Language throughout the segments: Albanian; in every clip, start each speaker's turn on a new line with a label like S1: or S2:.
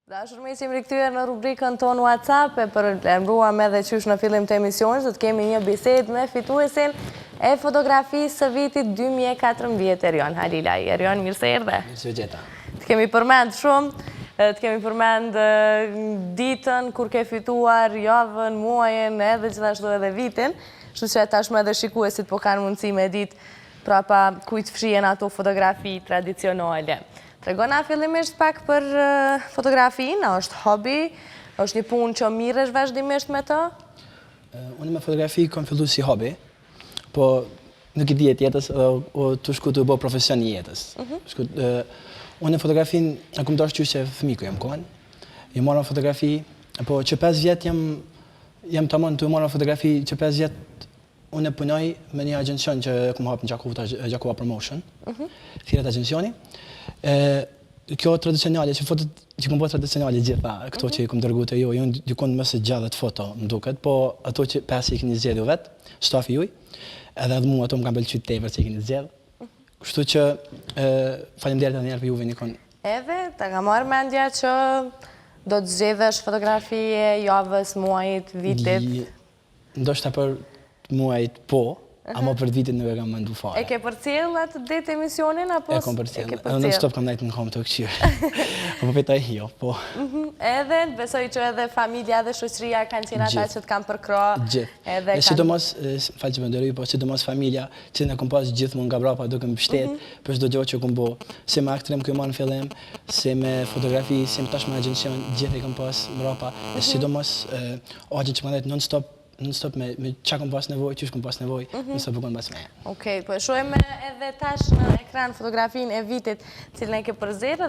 S1: Dashur miq, jemi rikthyer në rubrikën tonë WhatsApp e paralajmëruam edhe qysh në fillim të emisionit, do të kemi një bisedë me fituesin e fotografisë së vitit 2014, Erion Halilaj. Erion, mirë se erdhe.
S2: Mirë se ju gjeta.
S1: Të kemi përmend shumë, të kemi përmend ditën kur ke fituar, javën, muajin, edhe gjithashtu edhe vitin, kështu që tashmë edhe shikuesit po kanë mundësi me ditë prapa kujt fshihen ato fotografi tradicionale. Tregona fillimisht pak për fotografinë, a është hobi, është një punë që mirresh vazhdimisht me të?
S2: Unë me fotografi kom fillu si hobi, po nuk i dihet jetës dhe tu shku tu u bo profesion i jetës. Mhm. Unë fotografinë e kom dashtë qysh që fëmi ku jam konë, jam marrë me fotografi, po që 5 vjet jam, jam tamon tu u marrë me fotografi, që 5 vjet Unë punoj me një agjencion që e kom hapë në Gjakovë, tash Gjakova Promotion, mhm. thirret agjencioni. Kjo tradicionale, që fotot që kom bërë tradicionale gjitha, këto mhm. që i kom dërgu te ju, janë dikun më se 60 foto, më duket, po ato që pesë i keni zgjedhë ju vetë, stafi juj, edhe edhe mua ato më kanë pëlqy tepër që i keni zgjedhë. Mhm. Kështu që, faleminderit edhe njëherë për juve një
S1: konë. Edhe, ta ka marrë mendja që do të zgjedhësh fotografi e javës, muajit, vitit?
S2: Ndoshta për muajit po, ama për vitin nuk e kam mendu fare.
S1: E ke përcjell atë ditë emisionin apo?
S2: E kam përcjell. Edhe non stop kam nejtë në kom tu këqyrë. Po petoj jo, po.
S1: Mhm. Edhe besoj që edhe familja dhe shoqëria kanë qenë ata që të kanë përkrah.
S2: Gjithë. Edhe kanë sidomos, fal që po ndërhyj, po sidomos familja, që e kom pas gjithmonë nga brapa duke më mbështet mhm. për çdo gjë që kom bo. Si me aktrim ku jam në fillim, si me fotografi, si me tash me agjencion, gjithë e kom pas mbrapa. E mhm. sidomos Axhën që më nejt non stop, non stop me, me çka kom pas nevojë, qysh kom pas nevojë, mm -hmm. non stop u kon pas
S1: meje. Okej, po e shohim edhe tash në ekran fotografinë e vitit, cilën e ke përzgjedh,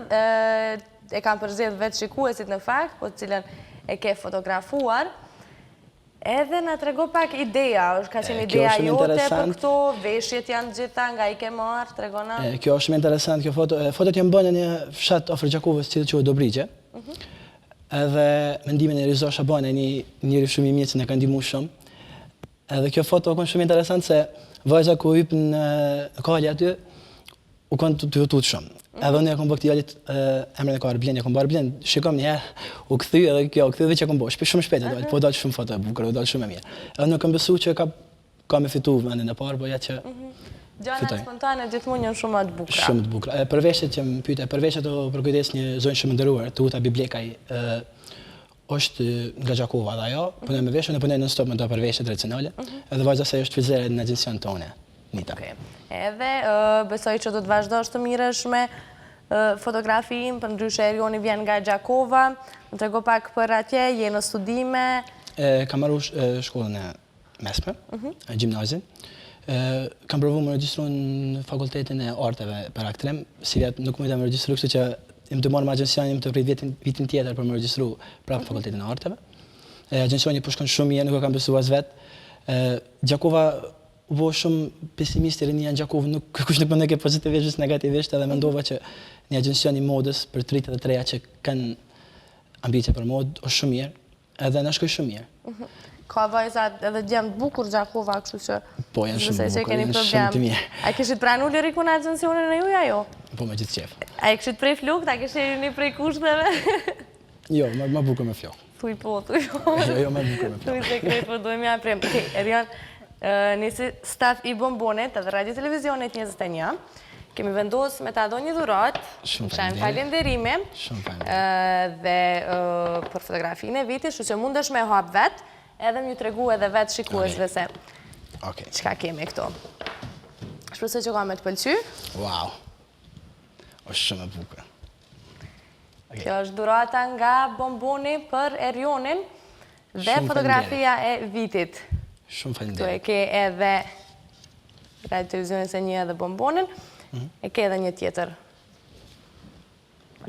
S1: e kanë përzgjedh vetë shikuesit në fakt, po cilën e ke fotografuar. Edhe na trego pak ideja, është ka qenë ideja jote për këto, veshjet janë gjitha, nga i ke marrë, tregona.
S2: Kjo është shumë interesant, kjo foto, fotot janë bërë në një fshat afër Gjakovës, që quhet Dobrigje. Mm -hmm. Edhe me ndihmën e Rizo Shabanaj, një njeri shumë i mirë që na ka ndihmu shumë. Edhe kjo foto u kon shumë interesant se vajza ku hyp në kali aty u kon tu u tut shumë. Mm. Edhe unë e kom bë këtij djalit emrin e ka Arblin, e kom bë Arblin, shikom një herë, u kthy edhe kjo, u kthy edhe që kom bë, shpe, shumë shpejt e dal, po dal shumë foto e bukur, dal shumë e mirë. Edhe nuk kam besu që ka ka me fitu vendin e parë, po ja që mm -hmm.
S1: Gjanat spontane gjithmonë janë shumë më të
S2: bukura. Shumë të bukura. Për veshjet që më pyete, për veshjet u përkujdes një zonjë shumë e nderuar, Teuta Biblekaj, ë është nga Gjakova dhe ajo, punon me veshje, unë punoj non stop me to për veshje tradicionale, mm -hmm. edhe vajza saj është frizere në agjencion tonë,
S1: Nita. Okay. Edhe besoj që do të vazhdosh të mirresh me fotografinë, përndryshe Erioni vjen nga Gjakova, më trego pak për atje, je në studime?
S2: E, kam maru shkollën e mesme, mhm. gjimnazin. Kam provu me regjistru në fakultetin e arteve për aktrim, sivjet nuk mujta me regjistru, kështu që jam tu marrë me agjencion, jam tu prit vitin, vitin tjetër për me regjistru prapë mhm. fakultetin e arteve. E, agjencioni po shkon shumë mirë, nuk e kam besu as vetë. Gjakova u bo shumë pesimiste rinia në Gjakovë, nuk, kush nuk mendojke pozitivisht, negativisht, edhe mendova që një agjencion i modës për të rinjtë dhe të reja që kanë ambicie për modë, është shumë mirë. Edhe na shkoi shumë
S1: mirë. Mhm. Ka vajza edhe djem të bukur Gjakova, kështu
S2: që... Po, janë shumë të bukur, janë shumë të mirë.
S1: A kishit pranu Lorikun në agjencionin e juj, a jo?
S2: Po, me gjithë qef.
S1: A e kishit pre flokët, a kishit një prej kushteve?
S2: Jo, ma bukur me
S1: flokë. Thuj po, thuj po.
S2: Jo, jo, ma bukur me flokë.
S1: Thuj se krejt po dojmë ja prem. Okej, Erion, ne si staf i Bombonit edhe Radio Televizionit 21, Kemi vendosë me ta dhonë një dhuratë,
S2: Shumë faleminderit.
S1: Falenderimi.
S2: Shumë faleminderit.
S1: Dhe për fotografinë e vitit, kështu që mundesh me hap vetë, edhe me ju tregu edhe vetë shikuesve se çka kemi këtu. Shpresoj që ka me të pëlqy.
S2: Wow. Është shumë e bukur.
S1: Kjo është dhurata nga Bomboni për Erionin dhe fotografia e vitit.
S2: Shumë faleminderit.
S1: Këtu e ke edhe Radio Televizionin 21 edhe Bombonin. Mhm. E ke edhe një tjetër.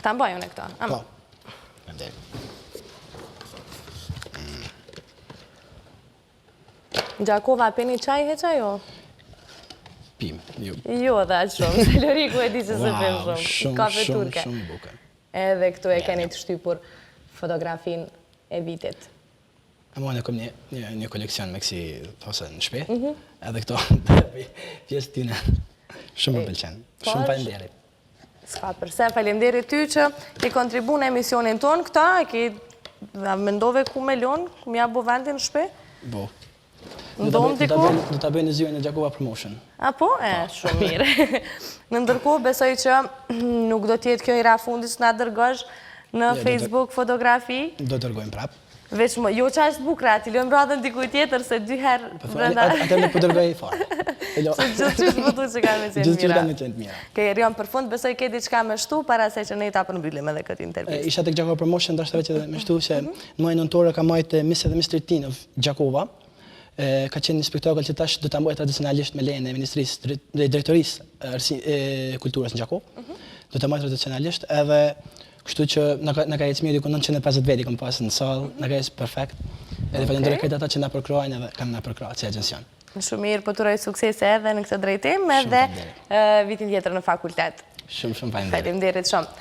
S1: Ta mbaj unë këto.
S2: Po. Faleminderit.
S1: Gjakova, pini çaj hiç a jo?
S2: Pim,
S1: jo. Jo dhe aq shumë, se Loriku e di që s'e pim shumë.
S2: Shumë, Kafe shumë, turke. shumë bukur.
S1: Edhe këtu e keni të shtypur fotografinë e vitit.
S2: E unë kom një, një, një koleksion me kësi those në shpi, mm -hmm. edhe këto pjesë tyne. Shumë më pëlqen. Po shumë faleminderit.
S1: S'ka përse, faleminderit ty që ke kontribu në emisionin tonë këta, e ke a mendove ku me lonë, ku m'ja bo vendin në shtëpi?
S2: Bo.
S1: Ndomë diku?
S2: Do ta bëj në zyrën e Gjakova Promotion.
S1: Apo? E, shumë mirë. Në ndërkohë, besoj që nuk do t'jetë kjo hera fundit që na dërgosh në Facebook fotografi.
S2: Do të dërgojmë prapë.
S1: Veç më, jo që është bukra, t'i lëmë radhën dikuj tjetër, se dy herë
S2: po brenda. Atë nuk po dërgoj fare.
S1: Se gjithë që po du që kanë me qenë
S2: mira. Gjithë që kanë me qenë mira.
S1: Ke Erion, për fund, besoj ke diçka me shtu, para se që ne ta përmbyllim edhe këtë intervistë.
S2: Isha tek Gjakova Promotion, dashta veç edhe me shtu, se mhm. në muajin nëntor ka majtë Miss edhe Mr. Teen of Gjakova. Ka qenë një spektakël që tash do ta mbaj tradicionalisht me lejen e Ministrisë dhe Drejtorisë e Kulturës në Gjakovë. Mhm. Do ta mbaj tradicionalisht edhe Kështu që na ka na ka ecë mirë diku 950 veti kam pas në sallë, na ka ecë perfekt. Edhe okay. falenderoj këtë ata që na përkrahin edhe kanë na përkrahë si agjencion.
S1: Shumë mirë, po të uroj suksese edhe në këtë drejtim edhe vitin tjetër në fakultet.
S2: Shumë shumë faleminderit.
S1: Faleminderit shumë.